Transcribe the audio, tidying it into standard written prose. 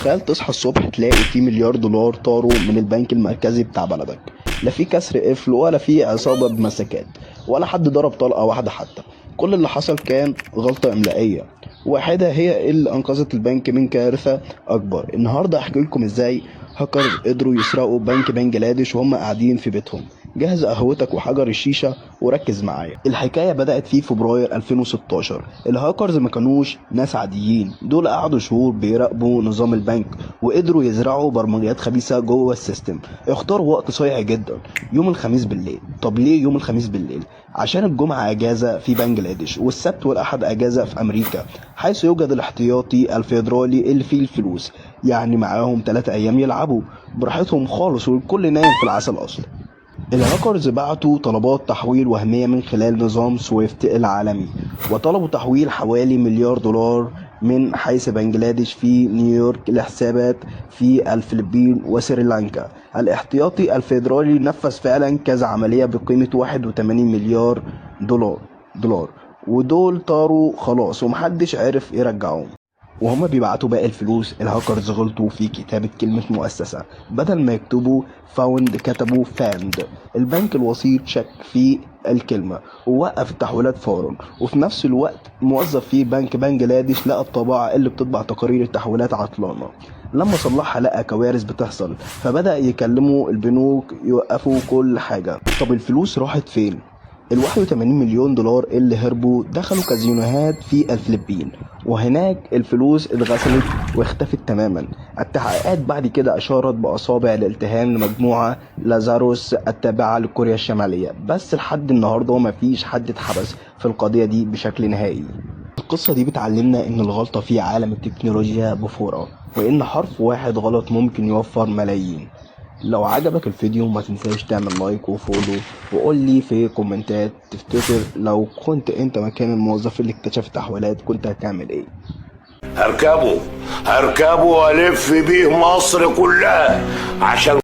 تخيل تصحى الصبح تلاقي في مليار دولار طاروا من البنك المركزي بتاع بلدك. لا في كسر قفل ولا في عصابة بمسكات ولا حد ضرب طلقة واحدة حتى. كل اللي حصل كان غلطة إملائية واحدة هي اللي أنقذت البنك من كارثة أكبر. النهاردة أحكي لكم إزاي هاكرز قدروا يسرقوا بنك بنجلاديش وهم قاعدين في بيتهم. جهز قهوتك وحجر الشيشة وركز معايا. الحكاية بدأت في فبراير 2016. الهاكرز ما كانوش ناس عاديين، دول قعدوا شهور بيراقبوا نظام البنك وقدروا يزرعوا برمجيات خبيثة جوه ال system. اختاروا وقت صايع جدا، يوم الخميس بالليل. طب ليه يوم الخميس بالليل؟ عشان الجمعة اجازة في بنجلاديش والسبت والاحد اجازة في امريكا، حيث يوجد الاحتياطي الفيدرالي اللي فيه الفلوس. يعني معاهم 3 ايام يلعبوا براحتهم خالص والكل نايم في العسل اصلا. الهاكرز بعتوا طلبات تحويل وهمية من خلال نظام سويفت العالمي، وطلبوا تحويل حوالي مليار دولار من حيث بنجلاديش في نيويورك لحسابات في الفلبين وسريلانكا. الاحتياطي الفيدرالي نفذ فعلا كذا عملية بقيمة 81 مليار دولار، ودول طاروا خلاص ومحدش عرف يرجعهم. وهما بيبعتوا باقي الفلوس، الهاكرز غلطوا في كتابة كلمة مؤسسة، بدل ما يكتبوا found كتبوا fund. البنك الوسيط شك في الكلمة ووقف التحويلات فورا. وفي نفس الوقت موظف في بنك بنجلاديش لقى الطابعة اللي بتطبع تقارير التحويلات عطلانة. لما صلحها لقى كوارث بتحصل، فبدأ يكلموا البنوك يوقفوا كل حاجة. طب الفلوس راحت فين؟ ال 81 مليون دولار اللي هربوا دخلوا كازينوهات في الفلبين، وهناك الفلوس اتغسلت واختفت تماما. التحقيقات بعد كده أشارت بأصابع الاتهام لمجموعة لازاروس التابعة لكوريا الشمالية، بس لحد النهاردة مفيش حد اتحبس في القضية دي بشكل نهائي. القصة دي بتعلمنا إن الغلطة في عالم التكنولوجيا بفورة، وإن حرف واحد غلط ممكن يوفر ملايين. لو عجبك الفيديو ما تنساش تعمل like و follow، وقول لي في كومنتات تفتكر لو كنت انت مكان الموظف اللي اكتشف التحويلات كنت هتعمل ايه؟ هركبه هركبه والف بيه مصر كلها عشان